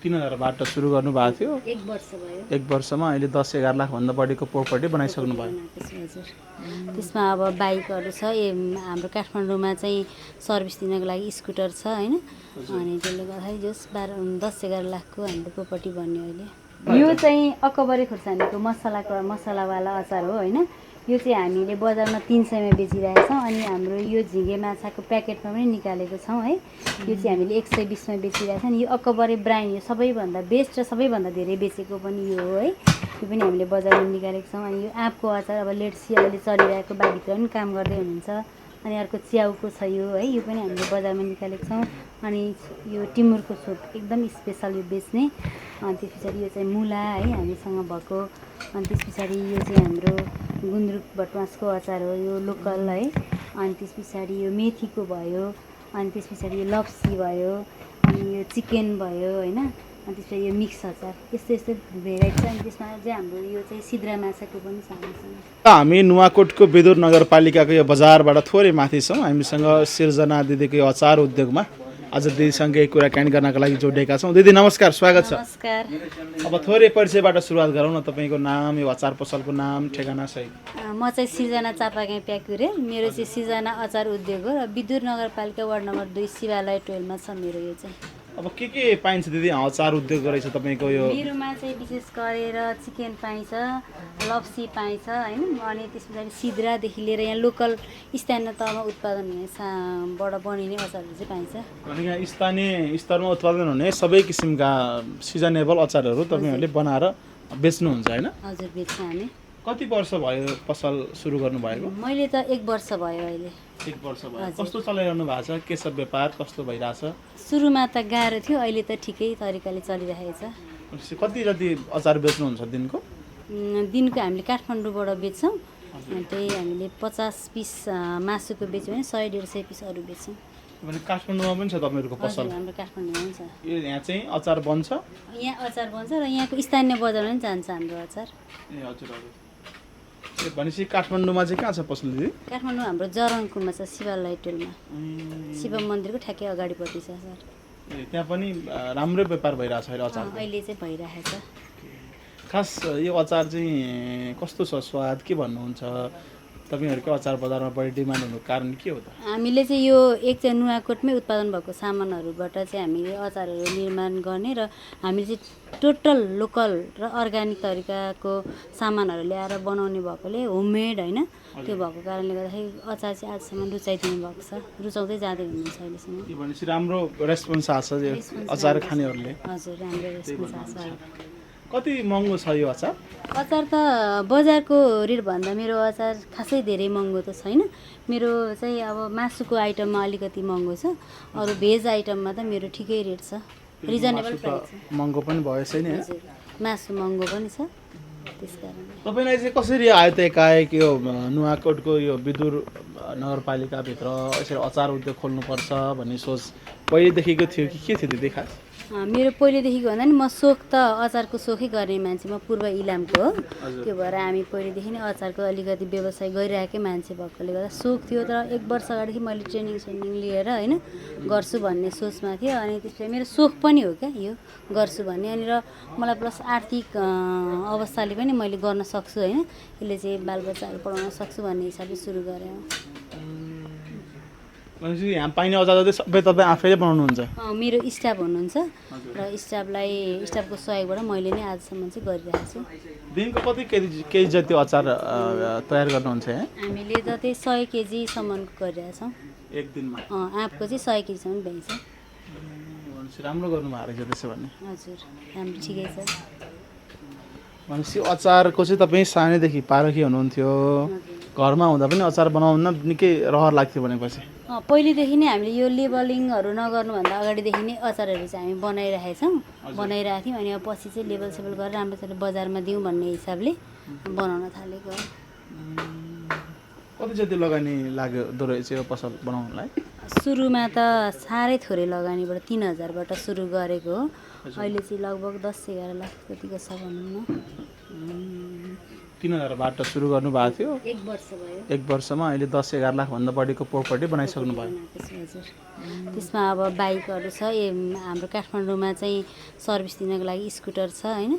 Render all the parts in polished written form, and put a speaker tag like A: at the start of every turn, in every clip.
A: 3000बाट सुरु गर्नुभएको थियो,
B: 1 वर्ष भयो।
A: 1 वर्षमा अहिले 10-11 लाखभन्दा बढीको प्रपर्टी बनाइसक्नु भयो।
B: हजुर। त्यसमा अब बाइकहरू छ, हाम्रो काठमाडौँमा चाहिँ सर्भिस दिनको लागि स्कुटर छ होइन, अनि त्यसले गर्दाखेरि जस 10-11 लाखको हाम्रो प्रपर्टी बन्यो अहिले। यो चाहिँ अकबरे खुर्सानीको मसलावाला अचार हो होइन। यो चाहिँ हामीले बजारमा 300 मा बेचिरहेको छौँ, अनि हाम्रो यो झिँगे माछाको प्याकेटमा पनि निकालेको छौँ है। यो चाहिँ हामीले 120 मा बेचिरहेको छौँ। यो अकबरे ब्रान्ड, यो सबैभन्दा बेस्ट र सबैभन्दा धेरै बेचेको पनि यो हो है। यो पनि हामीले बजारमा निकालेको छौँ। अनि यो आँपको अचार, अब लेट्सी अहिले चलिरहेको बाभित्र पनि काम गर्दै हुनुहुन्छ। अनि अर्को च्याउको छ यो है, यो पनि हामीले बजारमा निकालेको छौँ। अनि यो टिमुरको सुप एकदम स्पेसल यो बेच्ने। अनि त्यस पछाडि यो चाहिँ मुला है हामीसँग भएको। अनि त्यस पछाडि यो चाहिँ हाम्रो गुन्द्रुक भटमासको अचार हो, यो लोकल है। अनि त्यस पछाडि यो मेथीको भयो। अनि त्यस पछाडि यो लप्सी भयो, अनि यो चिकन भयो होइन। अनि त्यसपछि यो मिक्स अचार, यस्तो भेराइटी छ। अनि त्यसमा चाहिँ हाम्रो यो चाहिँ सिद्रा माछाको पनि सामानसँग।
A: हामी नुवाकोटको विदुर नगरपालिकाको यो बजारबाट थोरै माथि छौँ। हामीसँग सिर्जना दिदीको यो अचार उद्योगमा आज दिदीसँग केही कुराकानी गर्नको लागि जोडिएका छौँ। दिदी नमस्कार, स्वागत छ।
B: नमस्कार।
A: अब थोरै परिचयबाट सुरुवात गरौँ न। तपाईँको नाम, यो अचार पसलको नाम, ठेगाना सहित।
B: म चाहिँ सिर्जना चापागाई प्याकुरे। मेरो चाहिँ सिर्जना अचार उद्योग हो र विदुर नगरपालिका वार्ड नम्बर 2 शिवालय 12 मा छ मेरो यो चाहिँ।
A: अब के पाइन्छ दिदी अचार उद्योग गरेछ तपाईँको यो?
B: मेरोमा चाहिँ विशेष गरेर चिकन पाइन्छ, लप्सी पाइन्छ होइन। अनि त्यस पछाडि सिद्रादेखि लिएर यहाँ लोकल स्थानीय तहमा उत्पादन हुने बाट बनिने अचारहरू चाहिँ पाइन्छ।
A: अनि यहाँ स्थानीय स्तरमा उत्पादन हुने सबै किसिमका सिजनेबल अचारहरू तपाईँहरूले बनाएर बेच्नुहुन्छ होइन?
B: हजुर, बेच्छ हामी।
A: कति वर्ष भयो पसल सुरु गर्नुभएको?
B: मैले त 1 वर्ष भयो अहिले।
A: 1 वर्ष भयो। कस्तो चलाइरहनु भएको छ? के छ व्यापार, कस्तो भइरहेछ?
B: सुरुमा त गाह्रो थियो, अहिले त ठिकै तरिकाले चलिरहेको छ।
A: कति जति अचार बेच्नुहुन्छ दिनको?
B: दिनको हामीले काठमाडौँबाट बेच्छौँ। त्यही हामीले 50 पिस मासुको बेच्यौँ भने 100-150 पिस अरू बेच्छौँ।
A: भने काठमाडौँमा पनि छ तपाईँहरूको पसल?
B: हाम्रो काठमाडौँमा पनि छ।
A: यहाँ चाहिँ अचार बन्छ?
B: यहाँ अचार बन्छ र यहाँको स्थानीय बजारमा पनि जान्छ हाम्रो अचार।
A: ए हजुर हजुर। भनेपछि काठमाडौँमा चाहिँ कहाँ छ पसल दिदी?
B: काठमाडौँ हाम्रो जरङकुमा छ, शिवालय 12 मा। शिव मन्दिरको ठ्याक्कै अगाडिपट्टि छ सर।
A: त्यहाँ पनि राम्रो व्यापार भइरहेछ अहिले अचार?
B: अहिले चाहिँ भइरहेछ।
A: खास यो अचार चाहिँ कस्तो छ, स्वाद के भन्नुहुन्छ? तपाईँहरूको अचार बजारमा बढी डिमान्ड हुनुको कारण के हो त?
B: हामीले चाहिँ यो एक चाहिँ नुवाकोटमै उत्पादन भएको सामानहरूबाट चाहिँ हामीले अचारहरू निर्माण गर्ने र हामीले चाहिँ टोटल लोकल र अर्ग्यानिक तरिकाको सामानहरू ल्याएर बनाउने भएकोले होममेड होइन, त्यो भएको कारणले गर्दाखेरि अचार चाहिँ आजसम्म रुचाइदिनु भएको छ, रुचाउँदै जाँदै हुनुहुन्छ अहिलेसम्म।
A: यो भनेपछि राम्रो रेस्पोन्स आएको छ यो अचार खानेहरूले?
B: हजुर, राम्रो रेस्पोन्स आएको छ।
A: कति महँगो छ यो अचार?
B: अचार त बजारको रेटभन्दा मेरो अचार खासै धेरै महँगो त छैन। मेरो चाहिँ अब मासुको आइटममा अलिकति महँगो छ, अरू भेज आइटममा त मेरो ठिकै रेट छ, रिजनेबल प्राइस छ।
A: महँगो पनि भयो छैन?
B: हजुर, मासु महँगो पनि छ, त्यस कारणले।
A: तपाईँलाई चाहिँ कसरी आयो त एकाएक यो नुवाकोटको यो विदुर नगरपालिकाभित्र यसरी अचार उद्योग खोल्नुपर्छ भन्ने सोच पहिलेदेखिको थियो कि के थियो दिदी खास?
B: मेरो पहिलेदेखिको भन्दा नि म सोख त अचारको सोखै गर्ने मान्छे, म पूर्व इलामको हो। त्यो भएर हामी पहिलेदेखि नै अचारको अलिकति व्यवसाय गरिरहेकै मान्छे भएकोले गर्दा सोख थियो। तर 1 वर्ष अगाडिदेखि मैले ट्रेनिङ लिएर होइन गर्छु भन्ने सोचमा थिएँ। अनि त्यसपछि मेरो सोख पनि हो क्या यो गर्छु भन्ने। अनि र मलाई प्लस आर्थिक अवस्थाले पनि मैले गर्न सक्छु होइन, यसले चाहिँ बालबच्चाहरू पढाउन सक्छु भन्ने हिसाबले सुरु गरेँ।
A: भनेपछि यहाँ पाइने अचार चाहिँ सबै तपाईँ आफैले बनाउनुहुन्छ?
B: मेरो स्टाफ हुनुहुन्छ र स्टाफको सहयोगबाट मैले नै आजसम्म चाहिँ गरिरहेको छु।
A: दिनको कति केजी जति अचार तयार गर्नुहुन्छ यहाँ?
B: हामीले त त्यही 100 केजीसम्मको गरिरहेछौँ
A: एक दिनमा।
B: आँपको चाहिँ 100 केजीसम्म भ्याइन्छ।
A: भनेपछि राम्रो गर्नुभएको रहेछ त्यसो भने?
B: हजुर, राम्रो ठिकै छ।
A: भनेपछि अचारको चाहिँ तपाईँ सानैदेखि पारखी हुनुहुन्थ्यो, घरमा हुँदा पनि अचार बनाउन निकै रहर लाग्थ्यो भनेपछि?
B: पहिलेदेखि नै हामीले यो लेबलिङहरू नगर्नुभन्दा अगाडिदेखि नै अचारहरू चाहिँ हामी बनाइरहेको थियौँ। अनि अब पछि चाहिँ लेबल सेबल गरेर राम्रोसँग बजारमा दिउँ भन्ने हिसाबले बनाउन थालेको हो।
A: कति जति लगानी लाग्यो दो रहेछ यो पसल बनाउनलाई?
B: सुरुमा त साह्रै थोरै लगानीबाट 3000बाट सुरु गरेको हो। अहिले चाहिँ लगभग 10-11 लाख जतिको छ भनौँ न।
A: 3000बाट सुरु गर्नुभएको थियो,
B: 1 वर्ष भयो
A: 1 वर्षमा अहिले 10-11 लाखभन्दा बढीको प्रोपर्टी बनाइसक्नु भयो।
B: बनाएको छु, हजुर। त्यसमा अब बाइकहरू छ, हाम्रो काठमाडौँमा चाहिँ सर्भिस दिनको लागि स्कुटर छ होइन,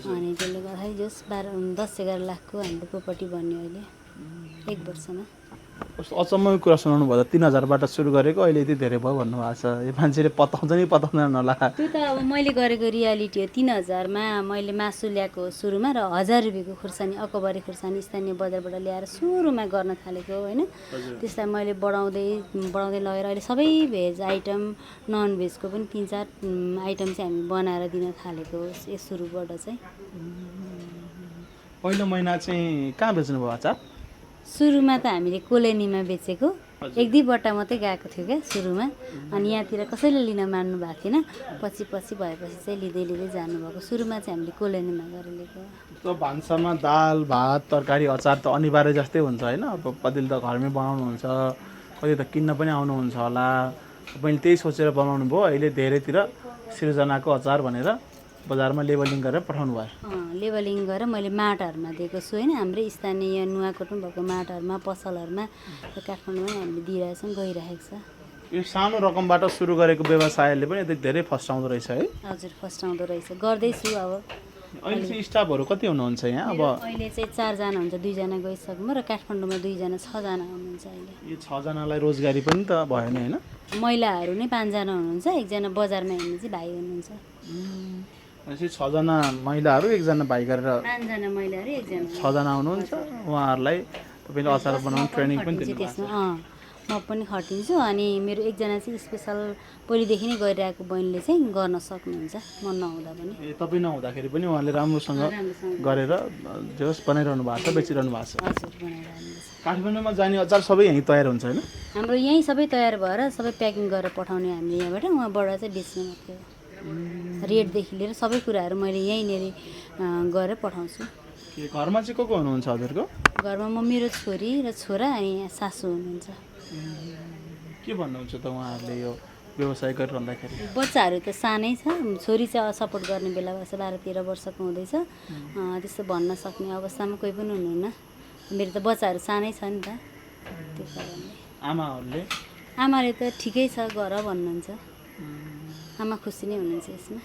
B: अनि त्यसले गर्दाखेरि जस 10-11 लाखको हाम्रो प्रोपर्टी बन्यो अहिले 1 वर्षमा।
A: कस्तो अचम्मको कुरा सुनाउनु भयो, 3000बाट सुरु गरेको अहिले यति धेरै भयो भन्नुभएको छ। यो मान्छेले पताउँदैन होला।
B: त्यो त अब मैले गरेको रियालिटी हो। 3000मा मैले मासु ल्याएको सुरुमा र 1000 रुपियाँको खुर्सानी, अकबरी खुर्सानी स्थानीय बजारबाट ल्याएर सुरुमा गर्न थालेको होइन। त्यसलाई मैले बढाउँदै लगेर अहिले सबै भेज आइटम, नन भेजको पनि 3-4 आइटम चाहिँ हामी बनाएर दिन थालेको यस सुरुबाट चाहिँ।
A: पहिलो महिना चाहिँ कहाँ बेच्नुभयो अचार?
B: सुरुमा त हामीले कोलोनीमा बेचेको, 1-2 बट्टा मात्रै गएको थियो क्या सुरुमा, अनि यहाँतिर कसैले लिन मान्नु भएको थिएन। पछि भएपछि चाहिँ लिँदै जानुभएको। सुरुमा चाहिँ हामीले कोलोनीमा गरेर लिएको।
A: त भान्सामा दाल भात तरकारी अचार त अनिवार्य जस्तै हुन्छ होइन। अब कतिले त घरमै बनाउनुहुन्छ, कति त किन्न पनि आउनुहुन्छ होला। मैले त्यही सोचेर बनाउनु भयो। अहिले धेरैतिर सिर्जनाको अचार भनेर बजारमा लेबलिङ गरेर पठाउनु भयो।
B: लेबलिङ गरेर मैले माटहरूमा दिएको छु होइन। हाम्रै स्थानीय नुवाकोटमा भएको माटहरूमा, पसलहरूमा काठमाडौँमा हामीले दिइरहेछौँ, गइरहेको छ।
A: यो सानो रकमबाट सुरु गरेको व्यवसायले पनि यति धेरै फस्टाउँदो रहेछ है।
B: हजुर, फस्टाउँदो रहेछ, गर्दैछु अब।
A: अहिले चाहिँ स्टाफहरू कति हुनुहुन्छ यहाँ? अब
B: अहिले चाहिँ 4 जना हुन्छ, 2 जना गइसक्नु र काठमाडौँमा 2 जना, 6 जना हुनुहुन्छ अहिले।
A: यो 6 जनालाई रोजगारी पनि त भयो नि होइन।
B: महिलाहरू नै 5 जना हुनुहुन्छ, 1 जना बजारमा हिँड्ने चाहिँ भाइ हुनुहुन्छ।
A: भनेपछि 6 जना महिलाहरू 1 जना भाइ गरेर
B: 5 जना महिलाहरू 1 जना
A: 6 जना हुनुहुन्छ। उहाँहरूलाई तपाईँले अचार बनाउनु ट्रेनिङ पनि दिनुभएको छ।
B: म पनि खटिन्छु, अनि मेरो 1 जना चाहिँ स्पेसल पहिलेदेखि नै गरिरहेको बहिनीले चाहिँ गर्न सक्नुहुन्छ, म नहुँदा पनि।
A: तपाईँ नहुँदाखेरि पनि उहाँले राम्रोसँग गरेर जस बनाइरहनु भएको छ, बेचिरहनु भएको छ।
B: हजुर, बनाइरहनु छ।
A: काठमाडौँमा जाने अचार सबै यहीँ तयार हुन्छ होइन?
B: हाम्रो यहीँ सबै तयार भएर सबै प्याकिङ गरेर पठाउने हामीले यहाँबाट, उहाँबाट चाहिँ बेच्ने मात्रै हो। रेटदेखि लिएर सबै कुराहरू मैले यहीँनिर गरेर पठाउँछु।
A: घरमा चाहिँ को हुनुहुन्छ हजुरको?
B: घरमा म, मेरो छोरी र छोरा अनि सासू हुनुहुन्छ।
A: के भन्नुहुन्छ त उहाँहरूले यो व्यवसाय गरिरहँदाखेरि?
B: बच्चाहरू त सानै छ, छोरी चाहिँ सपोर्ट गर्ने बेला भएछ, 12-13 वर्षको हुँदैछ। त्यस्तो भन्न सक्ने अवस्थामा कोही पनि हुनुहुन्न। मेरो त बच्चाहरू सानै छ नि त, त्यो कारणले। आमाले त ठिकै छ, गर भन्नुहुन्छ। आमा खुसी नै हुनुहुन्छ यसमा।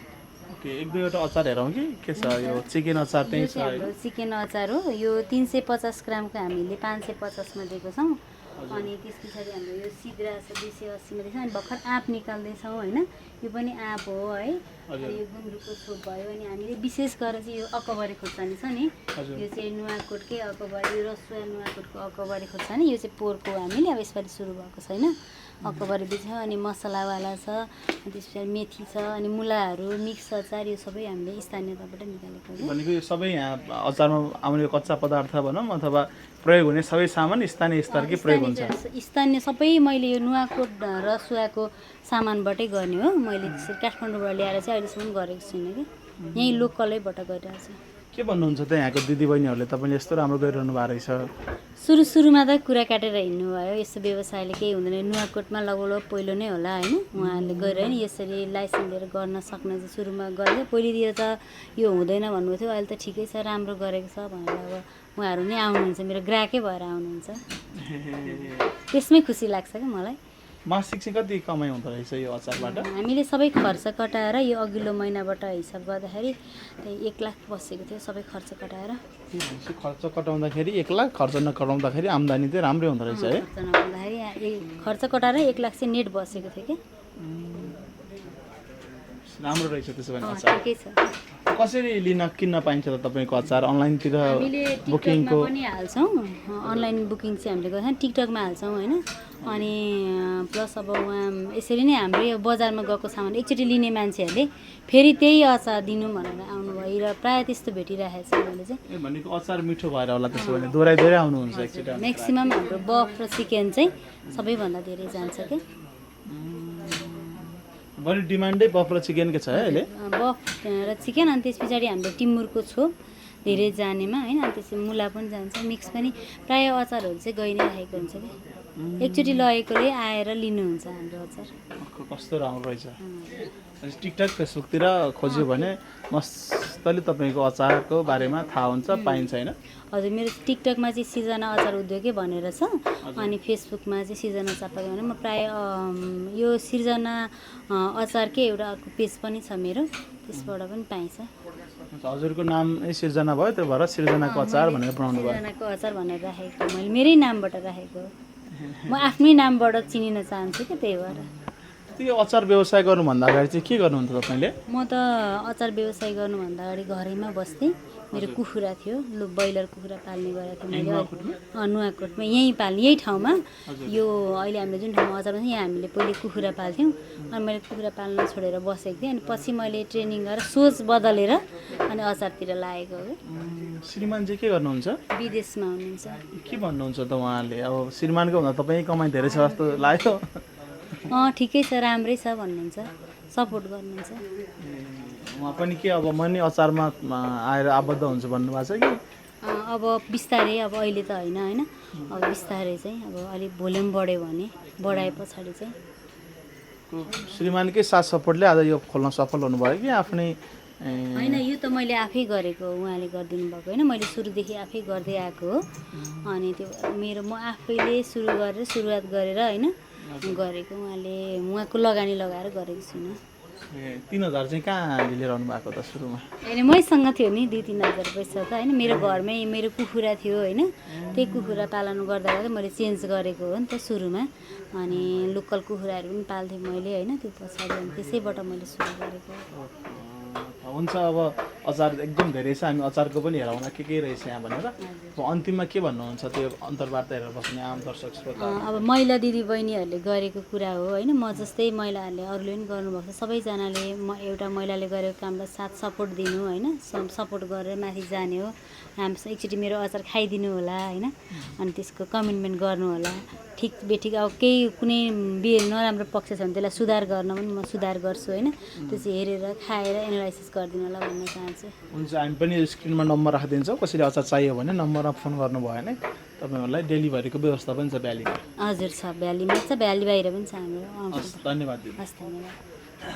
A: ओके, 1-2वटा अचार हेरौँ कि के छ? यो चिकन अचार त्यही छ।
B: चिकन अचार हो यो, 350 ग्रामको हामीले 550मा दिएको छौँ। अनि त्यस पछाडि हाम्रो यो सिद्रा छ 280मा दिएको छ। अनि भर्खर आँप निकाल्दैछौँ होइन, यो पनि आँप हो है। यो गुन्द्रुकको छोप भयो। अनि हामीले विशेष गरेर चाहिँ यो अकबरी खोर्सानी छ नि, यो चाहिँ नुवाकोटकै अकबरी, रसुवा नुवाकोटको अकबरी खोर्सानी, यो चाहिँ पोहोरको हामीले अब यसपालि सुरु भएको छैन। अकबरी बेच्यौँ, अनि मसलावाला छ, त्यस पछाडि मेथी छ, अनि मुलाहरू, मिक्स अचार, यो सबै हामीले स्थानीयताबाट निकालेको हो।
A: भनेको यो सबै यहाँ अचारमा आउने कच्चा पदार्थ भनौँ अथवा प्रयोग हुने सबै सामान स्थानीय स्तरकै प्रयोग हुन्छ।
B: स्थानीय सबै मैले यो नुवाकोट रसुवाको सामानबाटै गर्ने हो। मैले त्यसरी काठमाडौँबाट ल्याएर चाहिँ अहिलेसम्म गरेको छुइनँ कि, यहीँ लोकलैबाट गरिरहेको छु।
A: के भन्नुहुन्छ त यहाँको दिदीबहिनीहरूले? तपाईँले यस्तो राम्रो गरिरहनु भएको रहेछ।
B: सुरुमा त कुरा काटेर हिँड्नु भयो, यस्तो व्यवसायले केही हुँदैन, नुवाकोटमा लगभग पहिलो नै होला होइन। उहाँहरूले गएर नि यसरी लाइसेन्स लिएर गर्न सक्ने चाहिँ सुरुमा गरेको। पहिलेतिर त यो हुँदैन भन्नुभएको थियो, अहिले त ठिकै छ, राम्रो गरेको छ भनेर अब उहाँहरू नै आउनुहुन्छ, मेरो ग्राहकै भएर आउनुहुन्छ। त्यसमै खुसी लाग्छ क्या मलाई।
A: मासिक चाहिँ कति कमाइ हुँदो रहेछ यो अचारबाट?
B: हामीले सबै खर्च कटाएर यो अघिल्लो महिनाबाट हिसाब गर्दाखेरि 1 लाख बसेको थियो, सबै खर्च कटाएर।
A: खर्च कटाउँदाखेरि 1 लाख, खर्च नकटाउँदाखेरि आम्दानी चाहिँ राम्रै हुँदो रहेछ है।
B: खर्च नगर्दाखेरि खर्च कटाएर 1 लाख चाहिँ नेट बसेको थियो कि।
A: राम्रो रहेछ त्यसो भने अचार।
B: ठिकै छ।
A: कसरी किन्न पाइन्छ त तपाईँको अचार? अनलाइनतिर बुकिङको
B: पनि हाल्छौँ, अनलाइन बुकिङ चाहिँ हामीले गर्छौँ, टिकटकमा हाल्छौँ होइन। अनि प्लस अब उहाँ यसरी नै हाम्रो यो बजारमा गएको सामान एकचोटि लिने मान्छेहरूले फेरि त्यही अचार दिनु भनेर आउनुभयो र प्रायः त्यस्तो भेटिरहेको छ मैले चाहिँ।
A: भनेको अचार मिठो भएर होला त्यसो भने दोहोऱ्याइ आउनुहुन्छ एकचोटि।
B: म्याक्सिमम् हाम्रो बफ र चिकन चाहिँ सबैभन्दा धेरै जान्छ क्या।
A: बढी डिमान्डै बफ र चिकनकै छ है अहिले?
B: बफ र चिकन, अनि त्यस पछाडि हाम्रो टिमुरको छोप धेरै जानेमा होइन। अनि त्यसपछि मुला पनि जान्छ, मिक्स पनि। प्रायः अचारहरू चाहिँ गइ नै राखेको हुन्छ कि, एकचोटि लगेकोले आएर लिनुहुन्छ हाम्रो अचार।
A: कस्तो राम्रो रहेछ। टिकटक फेसबुकतिर खोज्यो भने मस्तले तपाईँको अचारको बारेमा थाहा हुन्छ पाइन्छ होइन?
B: हजुर मेरो टिकटकमा चाहिँ सिर्जना अचार उद्योगै भनेर छ अनि फेसबुकमा चाहिँ सिर्जना चापागाई भनेर म प्राय यो सिर्जना अचारकै एउटा अर्को पेज पनि छ मेरो, त्यसबाट पनि पाइन्छ।
A: हजुरको नाम सिर्जना भयो, त्यो भएर सिर्जनाको अचार भनेर बनाउनु भयो।
B: सिर्जनाको अचार भनेर राखेको मैले मेरै नामबाट राखेको हो। म आफ्नै नामबाट चिनिन चाहन्छु क्या, त्यही भएर।
A: त्यो अचार व्यवसाय गर्नुभन्दा अगाडि चाहिँ के गर्नुहुन्थ्यो तपाईँले?
B: म त अचार व्यवसाय गर्नुभन्दा अगाडि घरैमा बस्थेँ। मेरो कुखुरा थियो, ब्रोइलर कुखुरा पाल्ने गरेको थिएँ मैले नुवाकोटमा, यहीँ यही ठाउँमा। यो अहिले हामीले जुन ठाउँमा अचार हुन्छ यहाँ हामीले पहिले कुखुरा पाल्थ्यौँ अनि मैले कुखुरा पाल्न छोडेर बसेको थिएँ अनि पछि मैले ट्रेनिङ गरेर सोच बदलेर अनि अचारतिर लागेको हो।
A: श्रीमान चाहिँ के गर्नुहुन्छ?
B: विदेशमा हुनुहुन्छ।
A: के भन्नुहुन्छ त उहाँले? अब श्रीमानको भन्दा तपाईँ कमाइ धेरै छ जस्तो लाग्यो।
B: ठिकै छ, राम्रै छ भन्नुहुन्छ, सपोर्ट गर्नुहुन्छ।
A: उहाँ पनि के अब म नि अचारमा आएर आबद्ध हुन्छु भन्नुभएको छ कि?
B: अब बिस्तारै, अब अहिले त होइन अब बिस्तारै चाहिँ अब अलिक भोल्युम बढ्यो भने बढाए पछाडि चाहिँ।
A: श्रीमानकै साथ सपोर्टले आज यो खोल्न सफल हुनुभयो कि आफ्नै?
B: होइन, यो त मैले आफै गरेको हो, उहाँले गरिदिनु भएको होइन। मैले सुरुदेखि आफै गर्दै आएको हो अनि त्यो म आफैले सुरुवात गरेर होइन गरेको। उहाँको लगानी लगाएर गरेको छुइनँ।
A: 3,000 चाहिँ कहाँ लिएर आउनु भएको त सुरुमा?
B: होइन, मैसँग थियो नि 2-3 हजार पैसा त होइन। मेरो घरमै मेरो कुखुरा थियो होइन, त्यही कुखुरा पालन गर्दा गर्दै मैले चेन्ज गरेको हो नि त सुरुमा। अनि लोकल कुखुराहरू पनि पाल्थेँ मैले होइन, त्यो पछाडि अनि त्यसैबाट मैले सुरु गरेको।
A: हुन्छ, अब अचार एकदम धेरै छ, हामी अचारको पनि हेरौँ न के रहेछ यहाँ भनेर। अन्तिममा के भन्नुहुन्छ त्यो अन्तर्वार्ता हेरेर बस्ने आम दर्शक श्रोता?
B: अब महिला दिदीबहिनीहरूले गरेको कुरा हो होइन, म जस्तै महिलाहरूले अरूले पनि गर्नुभएको छ। सबैजनाले एउटा महिलाले गरेको कामलाई साथ सपोर्ट दिनु होइन, सपोर्ट गरेर माथि जाने हो। हामीसँग एकचोटि मेरो अचार खाइदिनु होला होइन, अनि त्यसको कमिटमेन्ट गर्नु होला। ठिक बेठिक अब केही कुनै नराम्रो पक्ष छ भने त्यसलाई सुधार गर्न पनि म सुधार गर्छु होइन। त्यो चाहिँ हेरेर खाएर एनालाइसिस गरिदिनु होला भन्न चाहन्छु।
A: हुन्छ, हामी पनि स्क्रिनमा नम्बर राखिदिन्छौँ, कसैले अचार चाहियो भने नम्बरमा फोन गर्नुभयो भने तपाईँहरूलाई डेलिभरीको व्यवस्था पनि छ भ्यालीमा?
B: हजुर छ, भ्यालीमा छ, भ्याली बाहिर पनि छ हाम्रो।
A: हस्, धन्यवाद दिदी।
B: हस्, धन्यवाद।